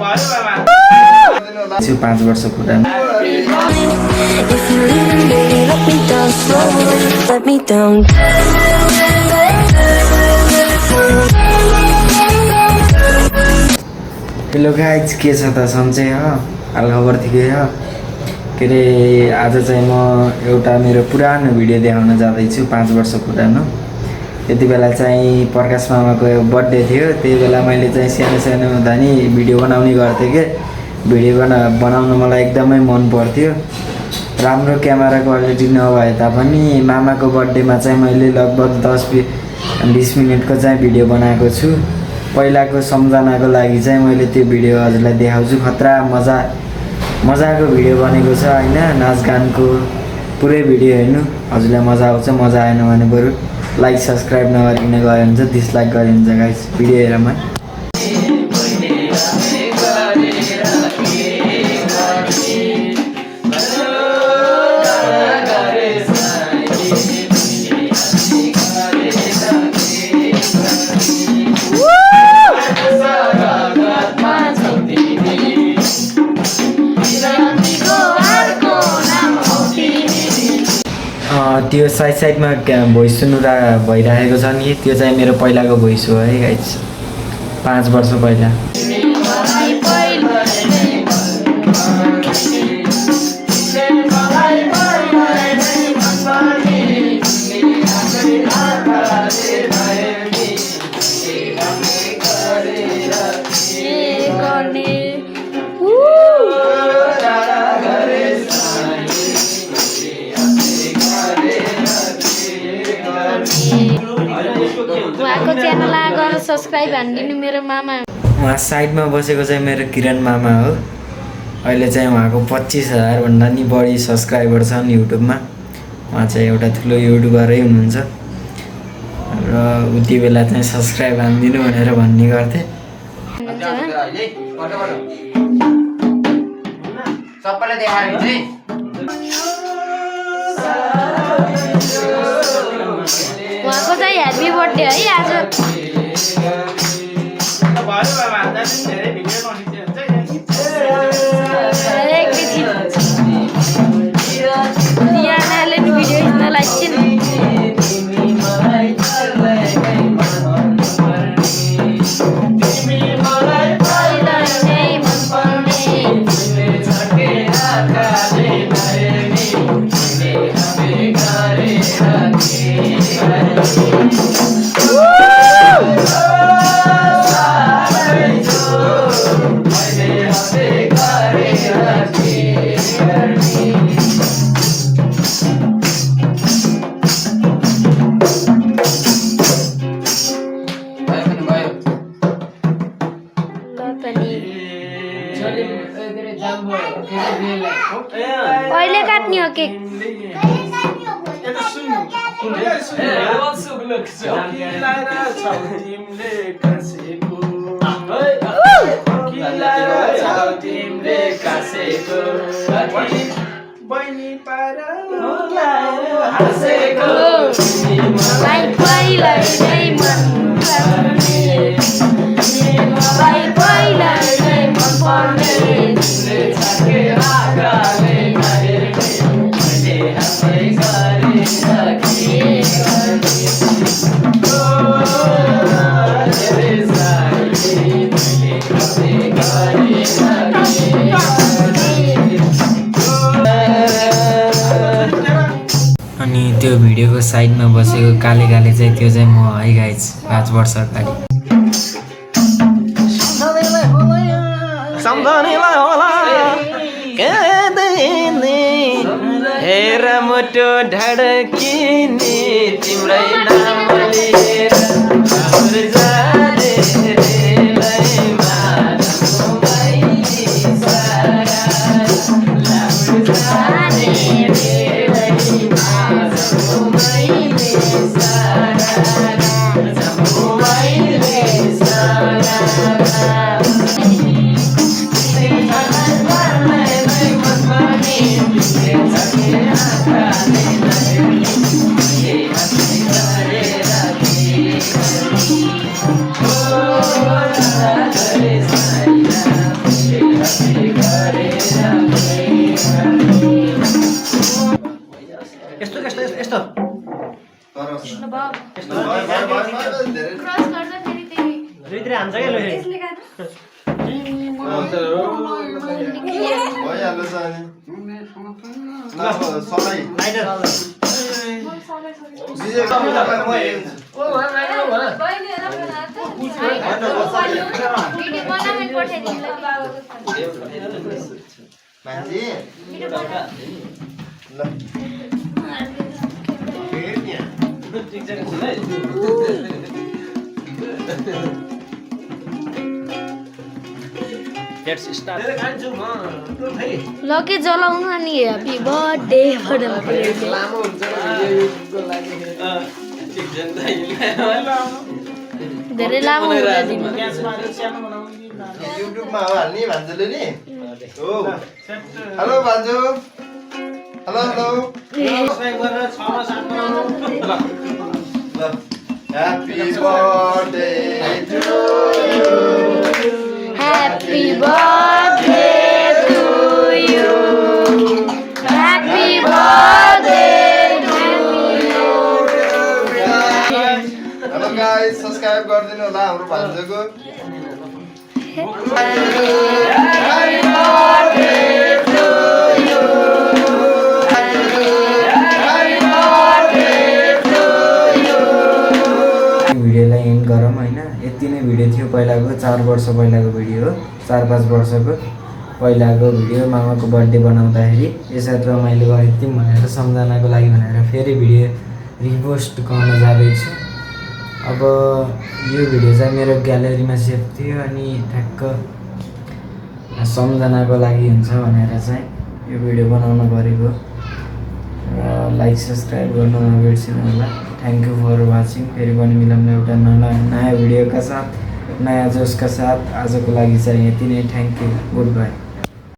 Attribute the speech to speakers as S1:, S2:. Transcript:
S1: 5 वर्ष पुरानो hello guys के छ त सन्चै हो हालखबर ठिकै हो के अरे आज चाहिँ म एउटा मेरो पुरानो भिडियो देखाउन जाँदैछु 5 वर्ष पुरानो। त्यति बेला चाहिँ प्रकाश मामाको बर्थडे थियो। त्यही बेला मैले चाहिँ सानो सानो हुँदा नि भिडियो बनाउने गर्थेँ के भिडियो बनाउन मलाई एकदमै मन पर्थ्यो। राम्रो क्यामेरा क्वालिटी नभए तापनि मामाको बर्थडेमा चाहिँ मैले लगभग 10-20 मिनटको चाहिँ भिडियो बनाएको छु। पहिलाको सम्झनाको लागि चाहिँ मैले त्यो भिडियो हजुरलाई देखाउँछु। खतरा मजाको भिडियो बनेको छ हैन। नाचगानको पुरै भिडियो हेर्नु हजुरलाई मजा आउँछ। मजा आएन भने बरु लाइक सब्सक्राइब नगरिकन गयो भने चाहिँ डिसलाइक गरे हुन्छ गाइस। भिडियो हेरौँ है। त्यो साइडमा भोइस सुन्नु भइरहेको छ नि त्यो चाहिँ मेरो पहिलाको भोइस हो है गाइस। 5 वर्ष पहिला
S2: उहाँको च्यानल गएर सब्सक्राइब हान्दिनु मेरो मामा।
S1: उहाँ साइडमा बसेको चाहिँ मेरो किरण मामा हो। अहिले चाहिँ उहाँको 25,000 भन्दा नि बढी सब्सक्राइबर छन् युट्युबमा। उहाँ चाहिँ एउटा ठुलो युट्युबरै हुनुहुन्छ र उति बेला चाहिँ सब्सक्राइब हान्दिनु भनेर भन्ने गर्थे।
S3: सबैलाई देखाएर चाहिँ
S2: उहाँको चाहिँ ह्याप्पी बर्थडे है आज। दियानाले नि भिडियो खिच्न लाग्छन्। कहिले काट्ने हो केक?
S1: अनि त्यो भिडियोको साइडमा बसेको काले चाहिँ त्यो चाहिँ म है गाइस। 5 वर्ष अगाडि सम्झनेलाई होला हेर मुटु ढड्किने तिम्रै नाम लिएर
S2: क्रस गर्दाखेरि त्यही
S4: दुईतिर हान्छ क्या लो
S2: यसले गर्दा
S5: भइहाल्छ अनि ल सबै
S4: लाइटर
S2: भिडियो बनाउन पठाइदिनु
S5: मान्छे ल
S4: लेट्स स्टार्ट खान्छु म भाइ
S2: लके जलाउनु अनि ह्याप्पी बर्थडे
S1: लामो हुन्छ नि भिडियो युट्युबको लागि
S2: धेरै लामो हुन्छ दिनु
S5: युट्युबमा हो हाल्ने भान्जुले नि हो हेलो भान्जु हेलो हेलो
S4: सब्स्क्राइब गरेर 6 मा 7 बनाउनु ल
S5: ल happy birthday to
S2: Happy birthday to you. Happy birthday to you.
S5: Hello guys subscribe गरिदिनु होला हाम्रो भान्जुको
S1: भिडियोलाई एन्ड गरौँ होइन यति नै भिडियो थियो पहिलाको 4 वर्ष पहिलाको भिडियो हो 4-5 वर्षको पहिलाको भिडियो मामाको बर्थडे बनाउँदाखेरि यसरी रमाइलो गरेको थियौँ भनेर सम्झनाको लागि भनेर फेरि भिडियो रिपोस्ट गर्न जाँदैछु अब यो भिडियो चाहिँ मेरो ग्यालेरीमा सेभ थियो अनि ठ्याक्क सम्झनाको लागि हुन्छ भनेर चाहिँ यो भिडियो बनाउन परेको र लाइक सब्सक्राइब गर्नु नबिर्सिनु होला थ्याङ्क यू फर वाचिङ फेरि पनि मिलाउनु एउटा नयाँ भिडियोका साथ नयाँ जोसका साथ आजको लागि चाहिँ यति नै थ्याङ्क यू गुड बाई